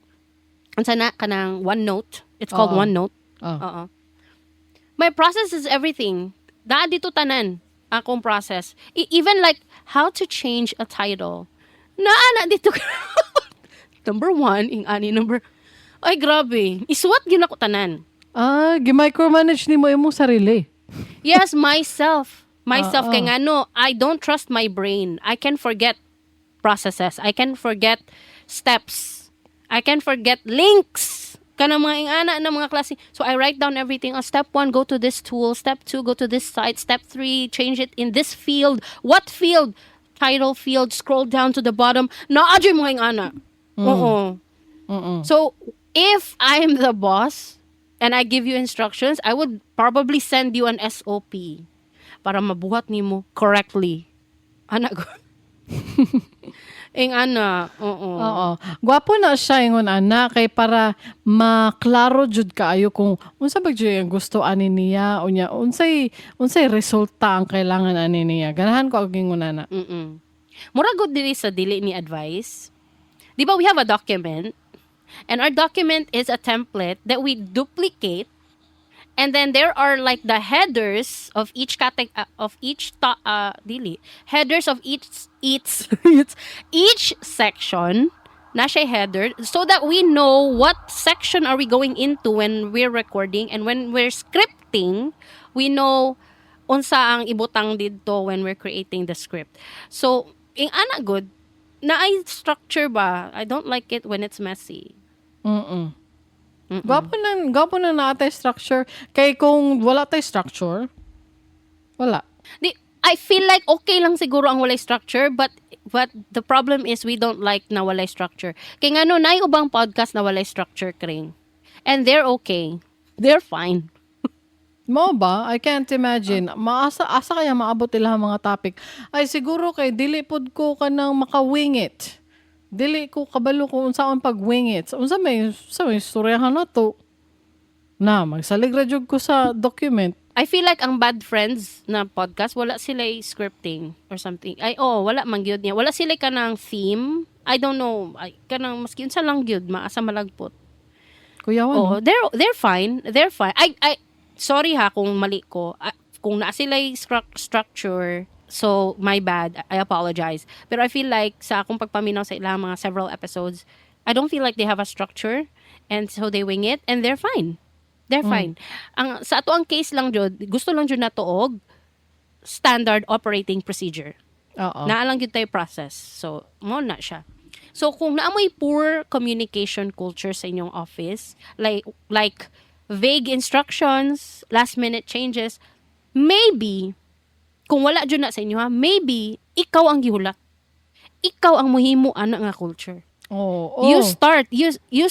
Unsa na kanang OneNote. It's called Oo. OneNote. Oh. Oo. My process is everything. Naa dito tanan akong process. Even like how to change a title. Naa na dito. Number 1, ing ani number. Ay, grabe. Isuwat gyud ako tanan. Ah, gi-micromanage nimo imong sarili. Yes, myself. Myself. Oo. Kay ngano, I don't trust my brain. I can forget processes. I can forget steps. I can forget links. Kana mga ingana na mga klase. So I write down everything. Oh, step 1, go to this tool. Step 2, go to this site. Step 3, change it in this field. What field? Title field. Scroll down to the bottom. Naa jud mga ingana. Oo. So, if I'm the boss and I give you instructions, I would probably send you an SOP para mabuhat nimo correctly. Ana ko. Ing ana, oo. Oo. Gwapo na siya ingon ana kay para maklaro jud kaayo kung unsa ba jud ang gusto ani niya, unya unsay resulta ang kailangan ani niya. Ganahan ko og ingon ana. Mura gud diri sa dili ni advice. Di ba we have a document? And our document is a template that we duplicate. And then there are like the headers of each cate- of each to- dili headers of each section na siya header so that we know what section are we going into when we're recording, and when we're scripting, we know unsa ang ibutang didto when we're creating the script. So, ing ana gud naay structure ba? I don't like it when it's messy. Gwapo nang naa tay structure. Kay kung wala tay structure, wala. Di, I feel like okay lang siguro ang walay structure, but the problem is we don't like na walay structure. Kay ngano, naay ubang podcast na walay structure, Kring. And they're okay. They're fine. Mao ba? I can't imagine. Maasa asa kaya maabot nila ang mga topic? Ay, siguro kay dili pod ko kanang maka-wing it. Dili ko kabalo kung unsaon pag-wing it. Unsa may sa may istoryahan na to? Na magsalig ra jud ko sa document. I feel like ang Bad Friends na podcast, wala sila scripting or something. Ay, oh, wala man gyud niya. Wala sila kanang theme. I don't know. Ay, kanang maski unsa lang gyud, maasa malagpot. Kuyawan. Oh, No? they're fine. They're fine. I sorry ha kung mali ko. Ah, kung naa sila structure, so my bad. I apologize. Pero I feel like sa akong pagpaminaw sa ilang mga several episodes, I don't feel like they have a structure, and so they wing it and they're fine. They're fine. Ang sa ato ang case lang jud, gusto lang jud nato og standard operating procedure. Oo. Naa lang gyud tay process. So, mao na siya. So, kung naa moy poor communication culture sa inyong office, like vague instructions, last minute changes, maybe kung wala jud na sa inyo ha, maybe ikaw ang gihulat. Ikaw ang muhimo ana nga culture. Oo. You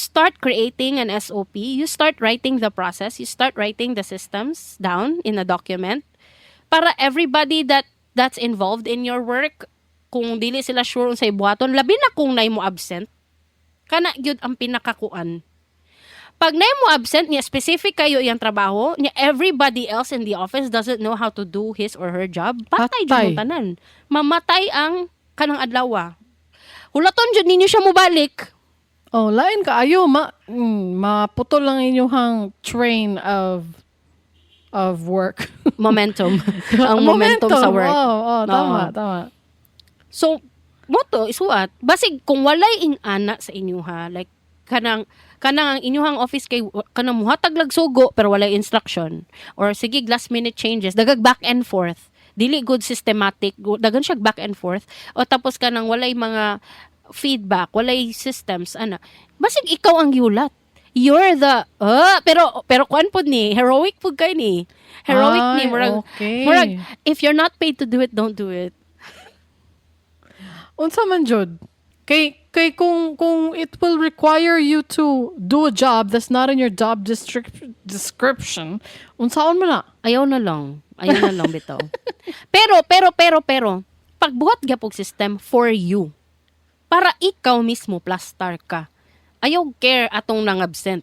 start creating an SOP, you start writing the process, you start writing the systems down in a document para everybody that's involved in your work, kung dili sila sure unsay buhaton, labi na kung nay mo absent, kana gyud ang pinakakuan. Pag nay mo absent niya, specific kayo iyang trabaho niya, everybody else in the office doesn't know how to do his or her job, patay jud Patay. mo tanan. Mamatay ang kanang adlaw. Hulaton jud ninyo siya mobalik. Oh, lain kaayo maputol lang inyong train of work. Momentum. Ang momentum sa work. Oh, tama, Oo. Tama. So, mao to, isuwat. Basig, kung walay ing-ana sa inyo ha, like, kanang ang inyuhang office kay kanang muhatag lag sugo pero walay instruction or sige last minute changes, dagag back and forth, dili gud systematic, dagan siya back and forth, o tapos kanang walay mga feedback, walay systems ana, basig ikaw ang gihulat. You're the pero kuan pod ni, heroic pod kay ni, heroic ni. Ay, Murag murag if you're not paid to do it, don't do it. Unsa man jud? Kay kung it will require you to do a job that's not in your job description, unsaon man na? Ayaw na lang. Ayaw na lang bitaw. Pero, pagbuhat gyapon system for you. Para ikaw mismo plastar ka. Ayaw care atong nang absent.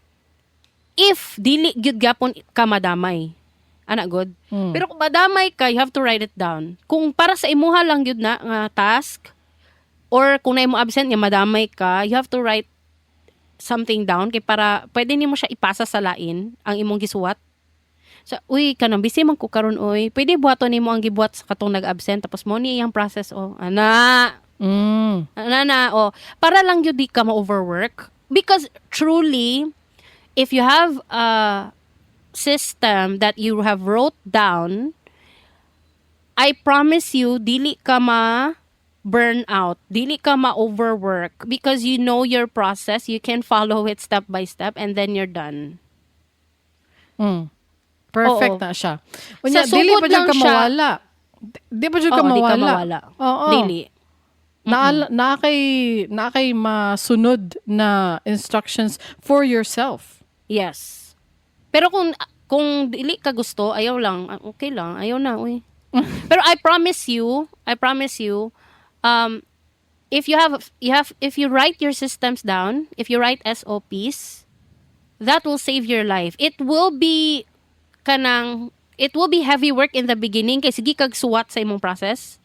If dili gyud gyapon ka madamay. Ana gud. Pero kung madamay ka, you have to write it down. Kung para sa imuha lang gyud na nga task or kung naay mo absent nga madamay ka, you have to write something down kay para pwede nimo siya ipasa sa lain ang imong gisuwat. Sa uy, kanang busy man ko karon, oy. Pwede buhaton nimo ang gibuhat sa katong nag-absent, tapos mo ni iyang process, oh. Ana, ana na, oh. Para lang gyud di ka ma-overwork, because truly, if you have a system that you have wrote down, I promise you, dili ka ma burn out, dili ka ma-overwork because you know your process, you can follow it step by step and then you're done. Perfect Oo. Na siya. Unya, Sa dili sugod pa jud lang ka siya. Mawala. Di pa jud ka Oo, di ka mawala. mawala. Oo. Dili. Na kay masunod na instructions for yourself. Yes. Pero kung dili ka gusto, ayaw lang. Ah, okay lang, ayaw na, uy. Pero I promise you, if you have you have if you write your systems down, if you write SOPs, that will save your life. It will be heavy work in the beginning kay sige kag suwat sa imong process.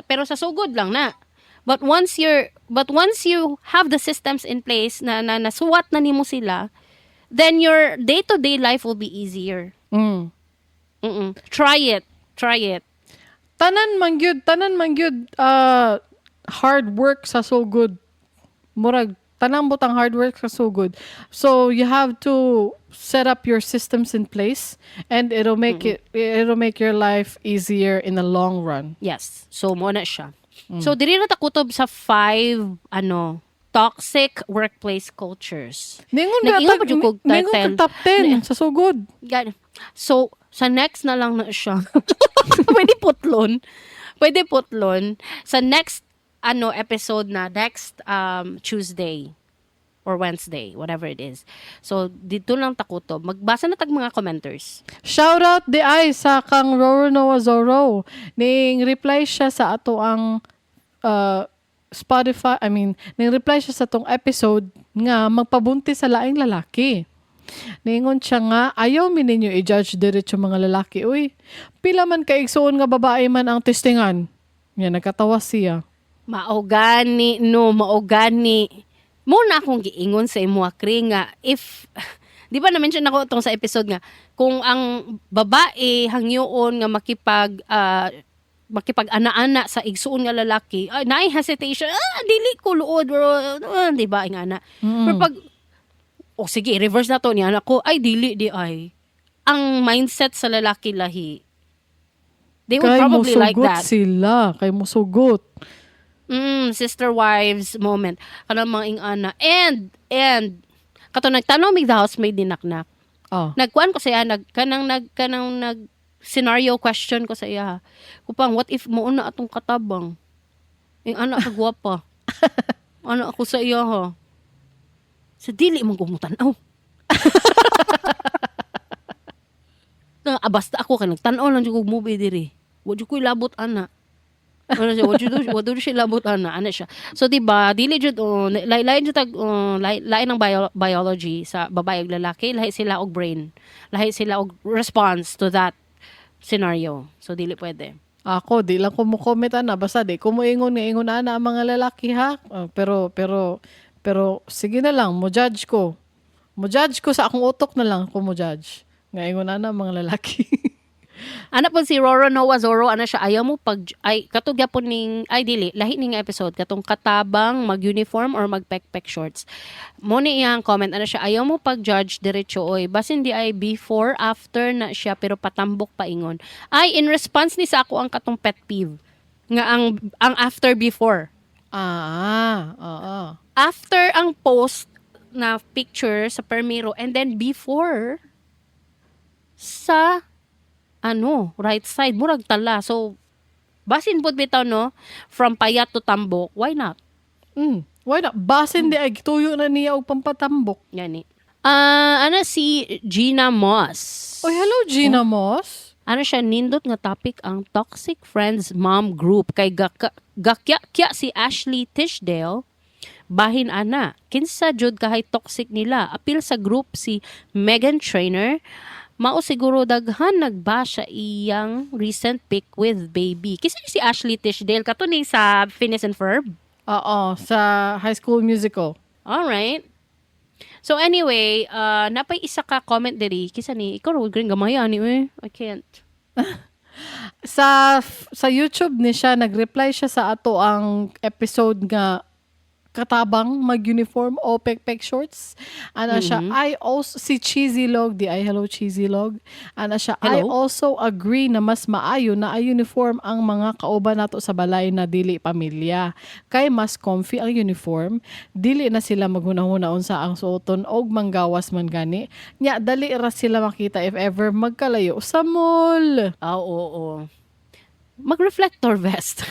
Pero sa sugod lang na. But once you have the systems in place na nasuwat na nimo sila, then your day-to-day life will be easier. Try it. Try it. Tanan man gyud hard work sa sugod. Murag tanang butang hard work sa sugod. So you have to set up your systems in place and it'll make your life easier in the long run. Yes. So, mo na siya. So, diri na ta kutob sa five, ano, toxic workplace cultures. Ningon ba Nag-ingon pa jud kog ningon title. kag top 10 sa sugod. Gan. So, sa next na lang na siya. Pwede putlon. Pwede putlon. Sa next ano episode na, next Tuesday or Wednesday, whatever it is. So, dito lang ta kutob. Magbasa na tag mga commenters. Shout out diay sa kang Roro Noah Zorro. Ning reply siya sa ato ang Spotify, I mean, ning reply siya sa tong episode nga magpabuntis sa laing lalaki. Ningon siya nga, ayaw mi ninyo i-judge diretso mga lalaki. Uy, pila man ka igsuon nga babae man ang testingan. Nga nagkatawa siya. Mao gani, no, mao gani. Mo na akong giingon sa imo Kri, nga if di ba na-mention ako itong sa episode nga kung ang babae hangyoon nga makipag ana-ana sa igsuon nga lalaki, ay, naay hesitation, ah, dili ko luod bro, ah, di ba nga ana. Pero pag, oh sige, reverse na to niya anak ko, ay dili di ay. Ang mindset sa lalaki lahi. They would Kay probably like musugot that. sila. Kay musugot. Sister wives moment. Kanang mga ing-ana. And, kato nagtanong mig the housemaid ni Naknak. Ah. Nagkuan ko sa iya, nag, kanang nag, scenario question ko sa iya. Kupang, what if mo na atong katabang? Ing ana ka gwapa. Ano ako sa iya ha? Sa dili mo gumutan-aw. Na, ah, basta ako kay nagtan-aw lang jud kog movie diri. Wa jud ko ilabot ana. Ano siya, wa jud siya ilabot ana, ana siya. So di ba, dili jud oh, lain lain jud tag oh, lain, lain ang biology sa babae ug lalaki, lahi sila og brain. Lahi sila og response to that scenario. So dili pwede. Ako, di lang ko mo comment ana basta di ko mo ingon nga ingon ana ang mga lalaki ha. Ah, pero sige na lang mo judge ko. Mo judge ko sa akong utok na lang ko mo judge. Nga ingon ana ang mga lalaki. Ana po si Roro Noah Zorro, ana siya, ayaw mo pag, ay, katong gyapon ning, ay dili, lahi ning episode, katong katabang mag-uniform or mag-pekpek shorts. Mo ni iyang comment, ana siya, ayaw mo pag-judge diretso, oy, basin di ay before, after na siya, pero patambok paingon. Ay, in response ni sa ako ang katong pet peeve, nga ang after before. Ah, oo. After ang post na picture sa Permiro, and then before sa ano, right side, murag tala. So, basin pud bitaw no, from payat to tambok, why not? Why not? Basin di ay gituyo na niya og pampatambok. Yani. Ah, ano si Gina Moss? Oy, hello Gina Moss. Ano siya, nindot nga topic ang Toxic Friends Mom Group kay gakya si Ashley Tisdale bahin ana kinsa jud kahay toxic nila apil sa group si Megan Trainor. Mao siguro daghan nagbasha iyang recent pic with baby. Kinsa ni si Ashley Tisdale kato ni sa Phineas and Ferb? Oo, sa High School Musical. All right. So anyway, napay isa ka comment diri kinsa ni ikaw ro green gamay ani eh. I can't. Sa YouTube ni siya nag-reply siya sa ato ang episode nga katabang mag-uniform o pekpek shorts. Ana siya, I also, si Cheesy Log, di ay hello Cheesy Log. Ana siya, I Hello. also agree na mas maayo na ay uniform ang mga kauban nato sa balay na dili pamilya. Kay mas comfy ang uniform, dili na sila maghunahuna unsa ang suoton og manggawas man gani. Nya dali ra sila makita if ever magkalayo sa mall. Ah, oo. Mag-reflector vest.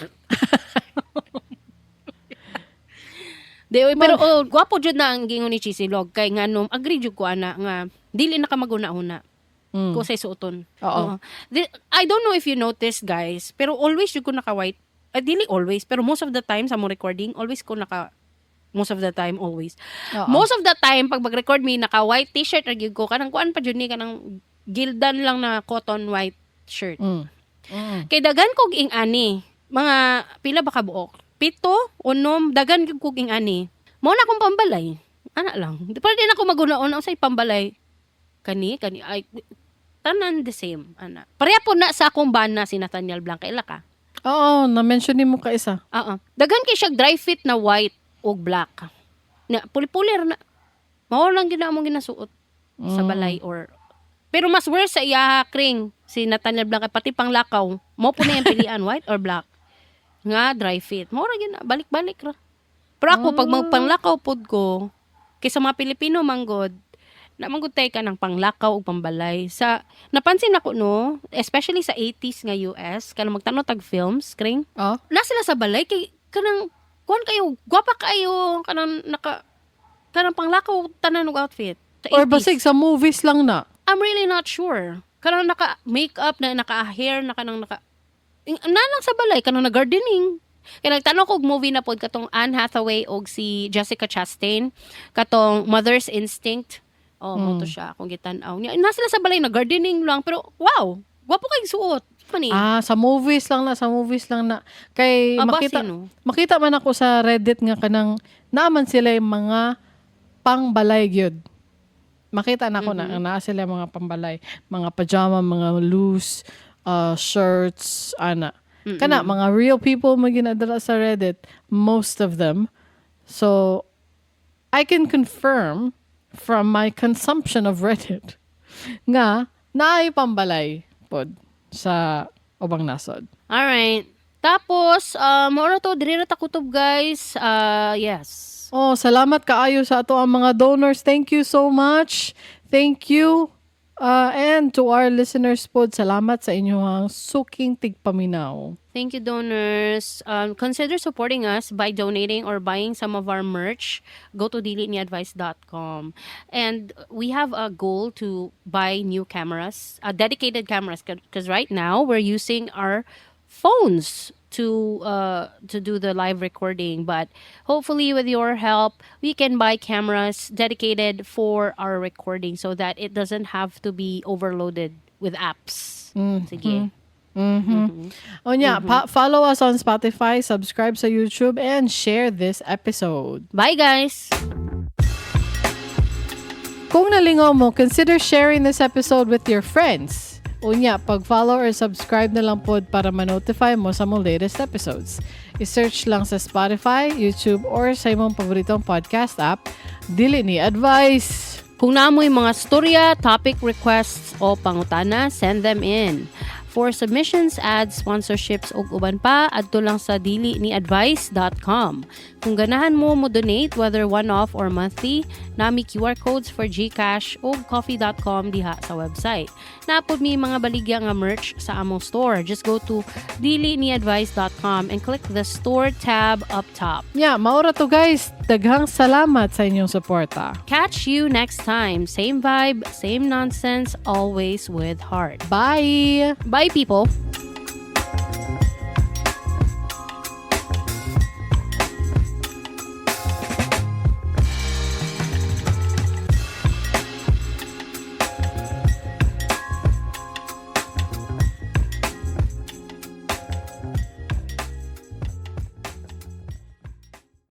Di, oy, pero oh, gwapo jud na ang gingon ni Cheesy Log kay nganong agree jud ko ana nga dili na ka maguna-una kung sa suoton. Oo. I don't know if you noticed guys, pero always jud ko naka-white. Ay, dili always, pero most of the time sa mo recording, always ko naka most of the time always. Oo. Most of the time pag mag-record mi naka white t-shirt ra gyud ko kanang kuan pa jud ni kanang gildan lang na cotton white shirt. Kay dagan kog ing ani, mga pila ba ka buok? 7, 6, dagan gyud kog ing ani. Mao na akong pambalay. Ana lang. Di pa din ako maguna-una unsay pambalay. Kani kani ay Tanan the same ana. Pareha po na sa akong bana si Nathaniel Blanc. Kaila ka? Oo, na-mention nimo ka isa. Oo. Daghan kay siya dry fit na white ug black. Na puli-puli ra na. Mao lang gina among ginasuot sa balay or pero mas worse sa iya, kring si Nathaniel Blanc, pati panglakaw. Mao po na yung pilian, white or black. Nga dry fit. Mao ra gina balik-balik ra. Pero ako pag magpanglakaw pod ko kaysa mga Pilipino manggod na manggod tay ka ng panglakaw ug pambalay. Sa napansin ako, no, especially sa 80s nga US, kanang magtan-aw tag films, kring na sila sa balay kay kanang kuan kayo, gwapa kayo, kanang naka kanang panglakaw tanan og outfit sa Or 80s. basig sa movies lang na. I'm really not sure. Kanang naka makeup na, naka hair na, kanang naka na lang sa balay, kanang na gardening. Kaya nagtan-aw ko og movie na pod katong Anne Hathaway og si Jessica Chastain, katong Mother's Instinct. Oh, mo to siya akong gitan-aw. Nya na sila sa balay na gardening lang, pero wow, gwapo kay suot. Funny. Ah, sa movies lang na, sa movies lang na. Kay Ah, makita basin, no? makita man ako sa Reddit nga kanang naaman sila yung mga pangbalay gyud. Makita na ako na naa sila mga pambalay, mga pajama, mga loose shirts, ana. Kana mga real people man ginadala sa Reddit, most of them. So I can confirm from my consumption of Reddit nga naay pambalay pod sa ubang nasod. Alright. Tapos, mao na to, diri ra ta kutob, guys. Yes. Oh, salamat kaayo sa ato ang mga donors. Thank you so much. Thank you. And to our listeners pod, salamat sa inyong suking tigpaminaw. Thank you, donors. Consider supporting us by donating or buying some of our merch. Go to diliniadvice.com. And we have a goal to buy new cameras, dedicated cameras, because right now we're using our phones to do the live recording, but hopefully with your help we can buy cameras dedicated for our recording so that it doesn't have to be overloaded with apps. Sige. Unya, follow us on Spotify, subscribe sa YouTube, and share this episode. Bye, guys. Kung nalingaw mo, consider sharing this episode with your friends. Unya, pag-follow or subscribe na lang pod para ma-notify mo sa mong latest episodes. I-search lang sa Spotify, YouTube, or sa imong paboritong podcast app, Dili Ni Advice. Kung naa moy mga storya, topic requests o pangutana, send them in. For submissions, ads, sponsorships ug uban pa, adto lang sa diliniadvice.com. Kung ganahan mo mo donate, whether one-off or monthly, naa mi QR codes for GCash ug coffee.com diha sa website. Naa pod mi mga baligya nga merch sa among store. Just go to diliniadvice.com and click the store tab up top. Yeah, mao ra to, guys. Daghang salamat sa inyong suporta. Catch you next time. Same vibe, same nonsense, always with heart. Bye! Bye, people.